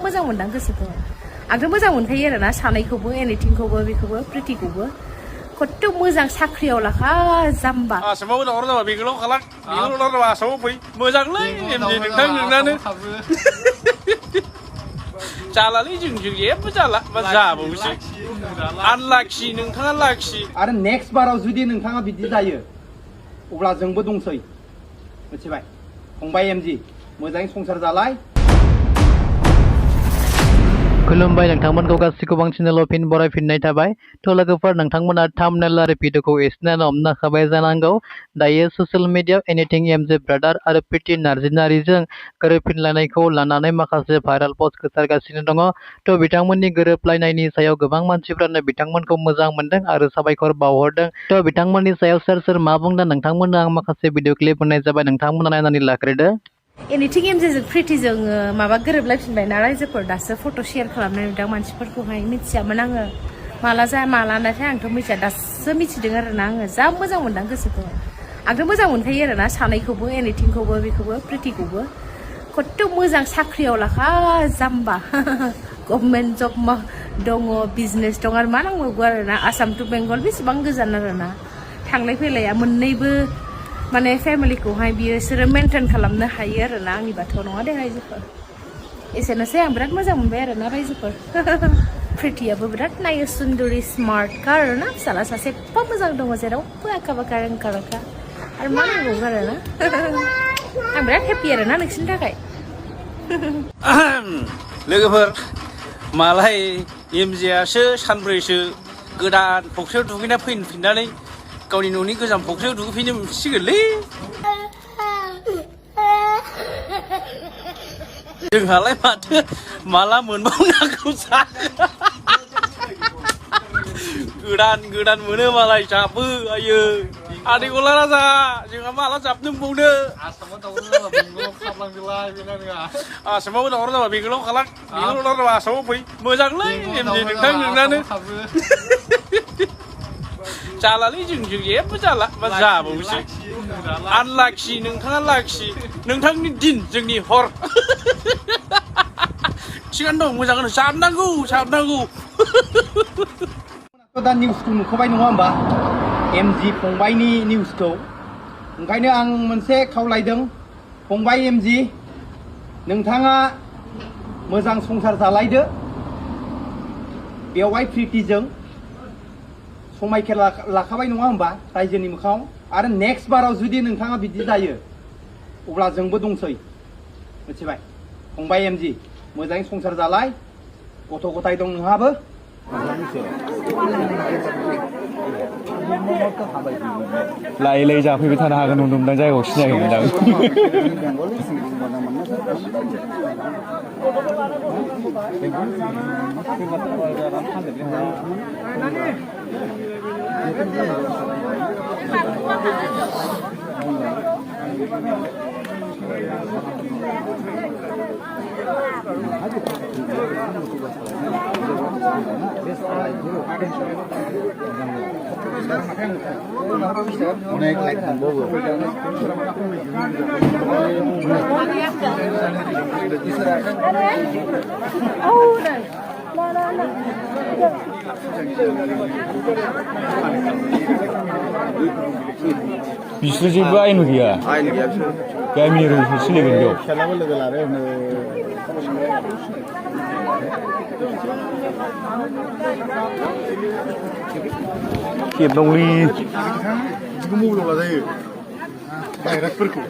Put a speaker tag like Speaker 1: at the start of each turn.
Speaker 1: मोजां मोनदां गोसोखौ आंथ' मोजां मोनखायो आरोना सानायखौबो एनिथिंखौबो बेखौबो प्रिटिखौबो खथ' मोजां साख्रियाव लाखा जाम्बा
Speaker 2: आसामाव दावराव जाबा बेंगलाव खालाम बेंगलाव दावराव जाबा आसामाव फै मोजांलै एमजि नोंथां नोंनानो जालालै जोंजों जेबो जाला मा जाबावसै आनलाखि नोंथाङा लाखि
Speaker 3: आरो नेक्स्ट बाराव जुदि नोंथाङा बिदि जायो अब्ला जोंबो दंसै मिथिबाय फंबाय एमजि मोजाङै संसार जालाय
Speaker 4: खुलुमबाय नोंथांमोनखौ गासिखौबो आं चेनेलाव फिन बरायफिननाय थाबाय थ' लोगोफोर नोंथांमोना थाम्बनेल आरो भिडिअखौ एसेनानो हमनो हाबाय जानांगौ दायो ससियेल मिडियायाव एनिथिं एमजे ब्रादार आरो प्रिटि नार्जिनारिजों गोरोबफिनलायनायखौ लानानै माखासे भाइराल पस्ट गोसारगासिनो दङ थ' बिथांमोननि गोरोबलायनायनि सायाव गोबां मानसिफ्रानो बिथांमोनखौ मोजां मोनदों आरो साबायखर बावहरदों थ' बिथांमोननि सायाव सोर सोर मा बुंदों नोंथांमोननो आं माखासे भिडिअ क्लिप होनाय जाबाय नोंथांमोना नायनानै लाग्रोदो
Speaker 1: एनिथिं एमजेजों प्रिटिजों माबा गोरोबलायफिनबायना रायजोफोर दासो फट' शेयार खालामनाय नुदों मानसिफोरखौहाय मिथियामोन आङो मालानाथाय आंथ' मिथिया दासो मिथिदों आरोना आङो जा मोजां मोनदां गोसोखौ आंथ' मोजां मोनखायो आरोना सानायखौबो एनिथिंखौबो बेखौबो प्रिटिखौबो खथ' मोजां साख्रियाव लाखा जाम्बा गभर्नमेन्ट जब दङ बिजनेस दं आरो मा नांबावगौ आरोना आसाम टु बेंगल बेसेबां गोजान आरोना थांलाय फैलाया मोननैबो माने फेमिलिखौहाय बिसोरो मेनटेन खालामनो हायो आरोना आंनि बाथौआव नङा दे रायजोफोर एसेनोसै आं बिराद मोजां मोनबाय आरोना रायजोफोर प्रिटियाबो बिराद नायो सुन्दुरि स्मार्टखा आरोना फिसाला सासे एफा मोजां दङ जेरावबो आखा फाखा रोंखा राखा आरो मा नांबावगौ आरोना आं बिराद हेपि आरोना नोंसोरनि थाखाय
Speaker 2: लोगोफोर मालाय एमजेआसो सानब्रैसो गोदान फख्रियाव दुगैना फैफिननानै गावनि न'नि गोजाम फख्रियाव दुगैफिननो मोनसिगोनलै जोंहालाय माथो माला मोनबावनांगौ गोदान मोनो मालाय जाबो आयो आदै गला राजा जोंहा माला जाबनो मोनबावनो आसामाव दावराव जाबा बेंगलाव खालाम बेंगलाव दावराव जाबा आसामाव फै मोजांलै एमजि नोंथां नोंनानो जालालै जोंजों जेबो जाला मा जाबावसै आनलाखि नोंथाङा लाखि नोंथांनि दिन जोंनि हर थिगानो दं मोजाङानो जाबनांगौ
Speaker 3: दा निउसखौ नुखाबाय नङा होमबा एमजि फंबायनि निउसखौ ओंखायनो आं मोनसे खावलायदों फंबाय एमजि नोंथाङा मोजां संसार जालायदो बेवहाय प्रिटिजों समायखेर लाखाबाय नङा होमबा रायजोनि मोखाङाव आरो नेक्स्ट बाराव जुदि नोंथाङा बिदि जायो अब्ला जोंबो दंसै मिथिबाय फंबाय एमजि मोजाङै संसार जालाय गथ' गथाय दं नोंहाबो
Speaker 5: लायै जाफैबाय थानो हागोन नंदोंमोन जायगायाव सिनायगौमोन आं अनेक लाइक थांबावो बिसोर जेबो आयेन गैया गामिनि रुलसो सोलिगोन बेयाव फिसालाबो लोगो लादो खेबनांगौलै बिदिखौ मबाइलाव लाजायो भाइरासफोरखौ